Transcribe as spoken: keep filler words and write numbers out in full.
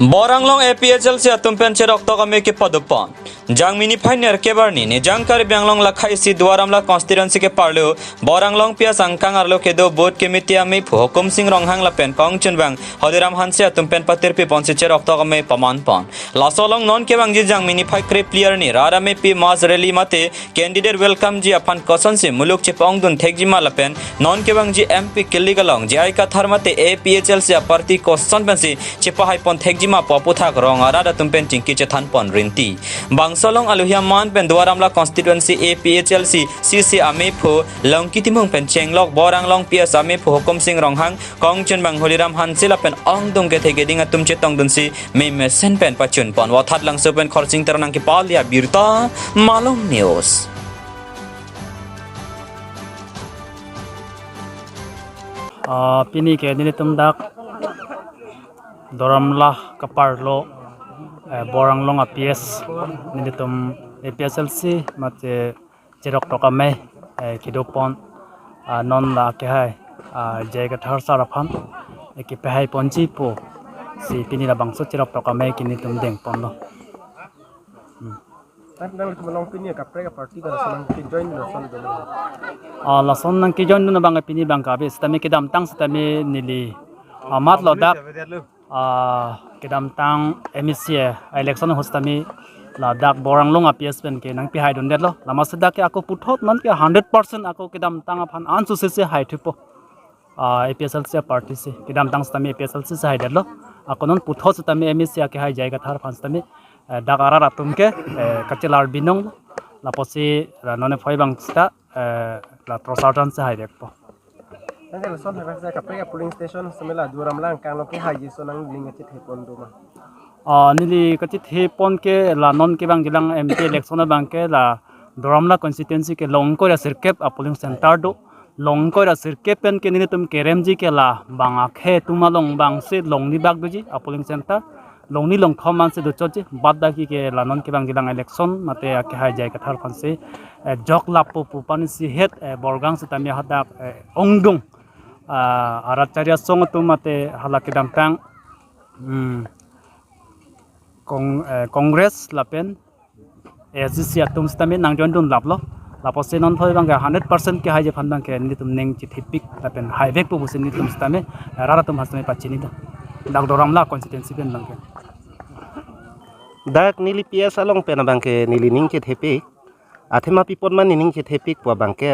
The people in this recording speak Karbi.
Bor Anglong A P H L C atum pen cheroktok amei kepadopon. Jangmi niphai nerkep arni, Nijang Karbi Anglong lakha isi Duar Amla constituency keparlo, Bor Anglong P S angkang arlo kedo booth committee ameiphu Hukum Sing Ronghang lapen kongchunbang Holiram Hanse atum pen patirpiponsi cheroktok amei pamanpon. Laso along non kevangji Jangmi niphai krephli arni rat ameiphu mass rally mate candidate welcome ji aphan kosonsi muluk chepongdun thekjima lapen non kevangji M P kilik along J I Kathar mate A P H L C a party koson pensi chepahaipon thekjima pu aputhak rong arat atum pen chingki chethanpon rinti. Bangso along aluhi aman pen Duar Amla constituency A P H L C C C ameiphu Longki Timung pen chenglok Bor Anglong P S ameiphu Hukum Sing Ronghang, kongchunbang Holiram Hanse lapen ongdung kethe keding atum chetongdunsi mei mesen pen pachunpon. Vothatlangso pen Khorsing Teron nangkepale abirta Malong News. Ah, pini ke nelitum dak Duar Amla keparlo, eh, Bor Anglong a P S, nelitum A P H L C mate cheroktok amei, eh, kedopon, ah, non la kehai, ah, J I Kathar sir aphan, eh, kepahaiponji pusi pini labangso cheroktok amei ke nelitum dengponlo. Hmm. Tang nangtum along pini kaprek a party ka lason nangkejoin lason dolo. Ah, lason nangkejoindun abang pini abang ke ave sitame kedamtang sitame neli amat lo dak, ah, kedamtang M A C a election ahut sitame ladak Bor Anglong a P S pen ke nangpihaidundetlo. Lama seta ke ako puthot non ke hundred percent ako kedamtang aphan ansose se haithupo. Ah, A P H L C a party si, kedamtang sitame A P H L C si haidetlo. Ako non puthot sitame M A C akehai J I Kathar aphan sitame, eh, dak arat atum ke, eh, kachelar binong, lapusi la non niphai abang seta, eh, la Trosar Than si haidetpo. Nang lason hai bangsa kaprek a polling station sitame la Duar Amla angkang along kehaiji ason nangning kachethepon do ma? Ah, neli kachethepon ke la non kevangjilang M P election abang ke la Duar Amla constituency ke long ingkoi ra sirkep a polling center do. Long ingkoi ra sirkep pen ke nelitum keremji ke la bang akhei atum along abangsi longni bak doji a polling center. Longni longthom ansi dochotji, badak ke la non kevangjilang election mate akehai J I Kathar aphansi, eh, jok lapu pu aphansi het, eh, Borgang sitame hadak, eh, ongdung, ah, arat chari asong atum mate hala kedamtang, hmm, Cong-, eh, Congress lapen A S D C atum sitame nangjoindun laplo. Lapusi non thoi abang ke hundred percent kehaiji aphan abang ke nelitum ning chethepik lapen haivekpo pusi nelitum sitame, eh, rat atum aphan sitame pachini do. Dak Duar Amla constituency pen abang ke. Dak neli P S along pen abang ke neli ning chethepik. Athema pi apot ma nening chethepik pu abang ke